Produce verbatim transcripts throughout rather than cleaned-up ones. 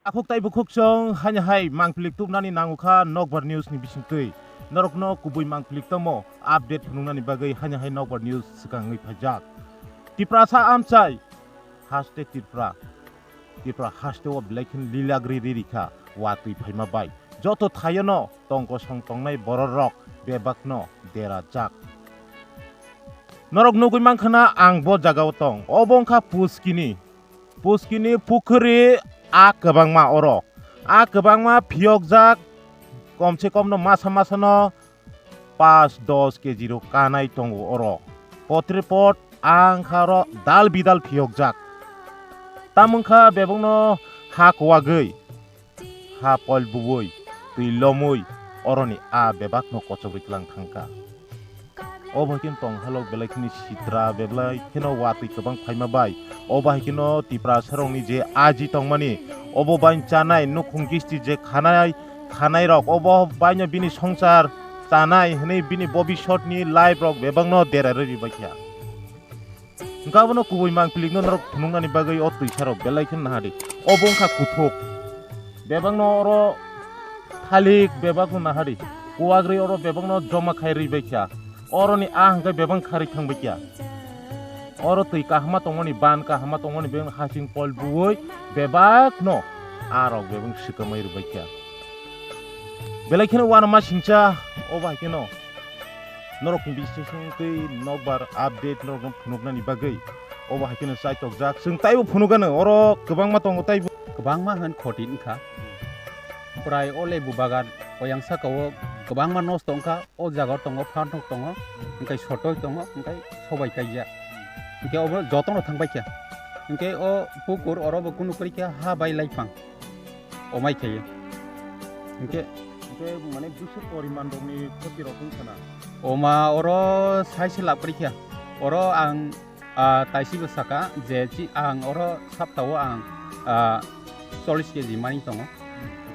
Akhuk tei bukhuk chwng haini hai mangpili tubnani nango kha Nokbar News ni bisingtwi. Norokno kubui mangpili tamo update phunuknani bagwi haini hai Nokbar News swkangwi phaijak. Tiprasa amchai haste Tripura. Tripura haste o belai khe lilagri riri kha watwi phaima bai. Joto thayono tongkosong tongnai bororok bebakno derajak. Norok nugwi mankha na ang bo jagao tong. Obo wngkha Puskini. Puskini pukhuri a kwbangma oro. A kwbangma phiyokjak, komse komno masa masano paanch dos kg rok kanai tongo oro. Potri pot a wngkha oro dal bidal phiyokjak. Tamo wngkha bebakno ha kuwagwi, ha pol buwi, twi lomwi oroni a bebakno kochogwi tlang thangkha. Obo hai kheno tong halok belai kheno sitra belai kheno watwi kwbang phaima bai. Obo hai kheno Tiprasarokni je aji tongmani, obo bai chanai nukhung gisti je khanai, khanairok obo baino bini swngchar chanai hwnwi bini bobisotni life rok bebakno derarwi ribaikha. Hwnkhe abono kubui mangpilikno norok phunuknani bagwi o twisarok belai kheno nahadi. Obo wngkha kuthuk. Bebakno oro thalik bebakno nahadi. Kuwagri oro bebakno joma khai rwi baikha. Oroni a hwnkhe bebak kharwi thangbaikha. Oro twi kahama tongmani, ban kahama tongmani, bebak hasing pol buwi bebakno a rok bebak swkamwi rwbaikha. Belai kheno uanama singcha, obo hai kheno norokni bising twi nokbar update norokno phunuknani bagwi obo hai kheno chaitokjak. Chwng taibo phunukgano, oro kwbangma tongo taibo. Kwbangma hwn khoti wngkha. Prai o lebu bagan oyang saka o kwbangma nosto wngkha. O jaga o tongo, phanthok tongo, hwnkhe sotoi tongo, hwnkhe sobai kaijak. Hwnkhe obo jotono thangbaikha. Hwnkhe o pukur oro bo kunu kwrwikha ha bai laifang. Omai khe. Hwnkhe hwnkhe mane bwswk poriman rokni khoti rok wngkha na? Oma oro sai se lab kwrwikha. Oro ang, ah, taisibo saka je chi-, ang oro saptao ang, ah, chollish kg mani tongo.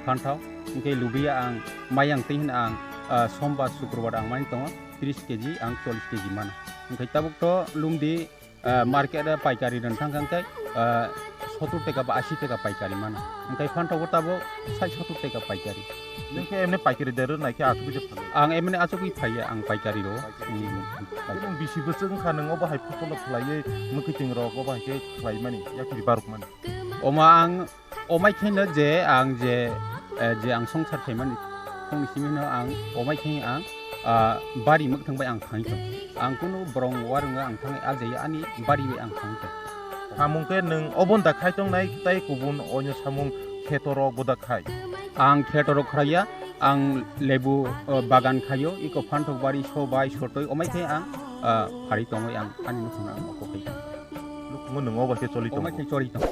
Phanthok. Hwnkhe lubiya ang mayang twi hwn ang, ah, sombar, sukrobaro ang mani tongo tris kg, ang chollish kg mano. Hwnkhe tabuk to lumdi, ah, market o paikari rwna thangkha hwnkhe, ah, sottur teka ba ashi teka paikari mano. Hwnkhe phanthok o tabuk sait sottur teka paikari. Nwng khe emne paikari de rwnai khe asugwi de phalwi? Ang emne asugwi phaiya ang paikari ro. Paikari. Hmm. Nwng bisi bwswk wngkha nwng obo hai photolo khlaiwi mwkhwtwng rok obo hai khe khlaimani yakri barokmani? Oma ang omai khe no je ang je, eh, je ang songsar khaimani phung simi no ang omai khe ang, ah, bari mwkhang bai ang thangwi tong. Ang kunu borong warung ang thangwi a je ani bari bai ang thangwi tong. Samung khe nwng obon da khai tong nai tai kubun onyo samung kheto rok bo da khai? Ang kheto rok khlaiya, ang lebu, eh, bagan khaio, iko phanthok bari sobai sotoi omai khe ang, ah, phari tongwi ang ani nukhung ang oko khai. Nukhungo nwng obo khe choli tongo? Omai khe choli tong.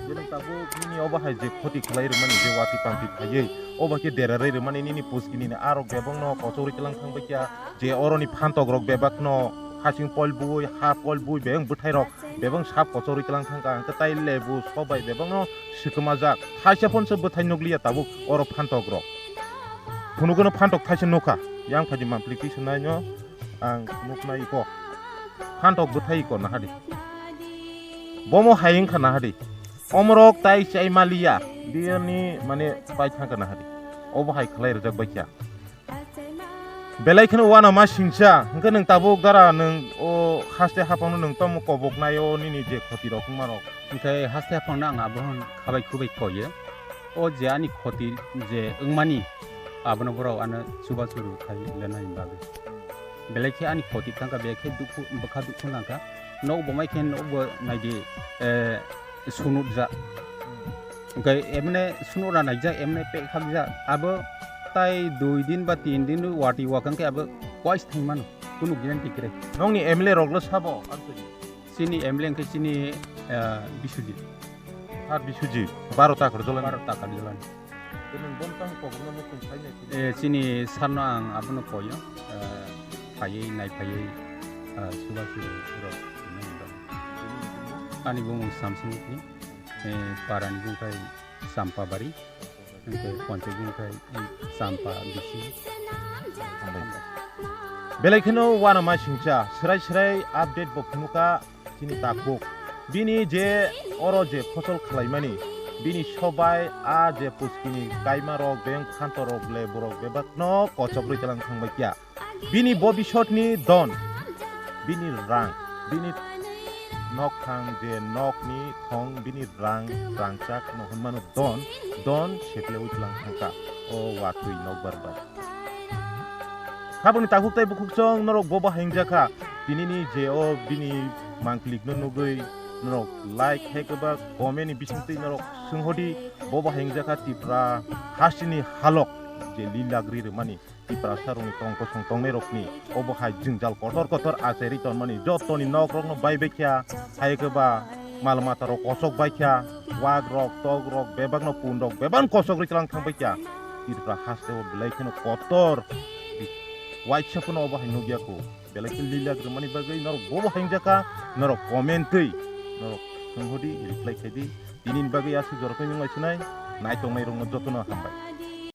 Jeno tabuk nini obo hai je khoti khlai rwmani je watwi pampi phaiwi, obo khe derarwi rwmani nini puskini ni arok bebakno kochorwi tlang thang baikha, je oroni phantok rok bebakno hasing pol bui, ha pol bui, bebak bwthai rok bebak sap kochorwi tlang thang kha, hwnkhe tai lebu sobai bebakno swkmajak. Thaisa phonse bwthai nukliya tabuk oro phantok rok. Phunukgwno phantok thaisa nukha, yang phaidi mampli twi swnaino ang nuknai iko. Phantok bwthai iko nahadi. Bomo hai wngkha nahadi. Omorok tai chai maliya. Biyani mane pai thangkha nahadi. Obo hai khlai rwjak baikha. Belai kheno uanama singcha. Hwnkhe nwng tabuk dara nwng o haste haphangno nwng tamo koboknai o nini je khoti rok wngmarok. Hwnkhe haste haphangno ang abohon khabai khubai koiyo. O je ani khoti je wngmani, abono borok ano chubachu rw khai lenani bagwi. Belai khe ani khoti thangkha, belai khe dukhu, bwkha dukhu nangkha. Nok bo mai khe nok bo naidi, eh, sunutjak. Hwnkhe emne sunura naijak, emne pek hakjak. Abo tai dui din ba tin din watwi wakang khe abo kois thangmano. Kunu guarantee kwrwi. Nokni M L A roklo sabo? Chini M L A hwnkhe chini, eh, Biswajit. Ar Biswajit, baro takar jolani? Baro takar jolani. Tei nwng bono tang kobokno muchung phainai? Eh, chini sarno ang abono koyo, eh, phaiwi naiphaiwi, eh, suba suba rok. Ani bumung Samsung Mukti, eh, parani bumung khai Champabari. Hwnkhe ponchai bini khai, eh, Champa bisi. Belai kheno uanama singcha, swrai swrai update bo phunukha chini takhuk. Bini je oro je phosol khlaimani, Bini sobai a je puskini kaima rok, beng phanto rok le borok bebak no kochok rwi tlang thang bai kya. Bini bobisot ni don, bini rang, bini nok thang je nok ni thong, bini rang, rangchak no hwnmano don, don seple wi tlang thang kha o watwi nok bar bai. Haboni takhuk tei bukhuk chwng norok bobo hengjakha. Tinini je o bini mangklik no nugwi norok like hai khe ba comment ni bisingtwi norok swnghodi bobo hengjakha Tipra hasteni halok je lilagri rwmani Tiprasa rokni tong kosong tongnai rokni obo hai jwngjal kotor kotor achairi tonmani jotoni nok rokno bai bai kha hai khe ba mal mata rok kosok bai kha wak rok tok rok bebak no pun rok bebak kosok rwi tlang thang bai kha. Tipra haste o belai kheno kotor waisa phano obo hai nukya kho. Belai khe lila rwmani bagwi norok bobo hengjakha, norok comment twi norok swnghodi reply khaidi. Tinini bagwi aswk jorokhe wng lai sinai, naitongnai rokno jotono hambai.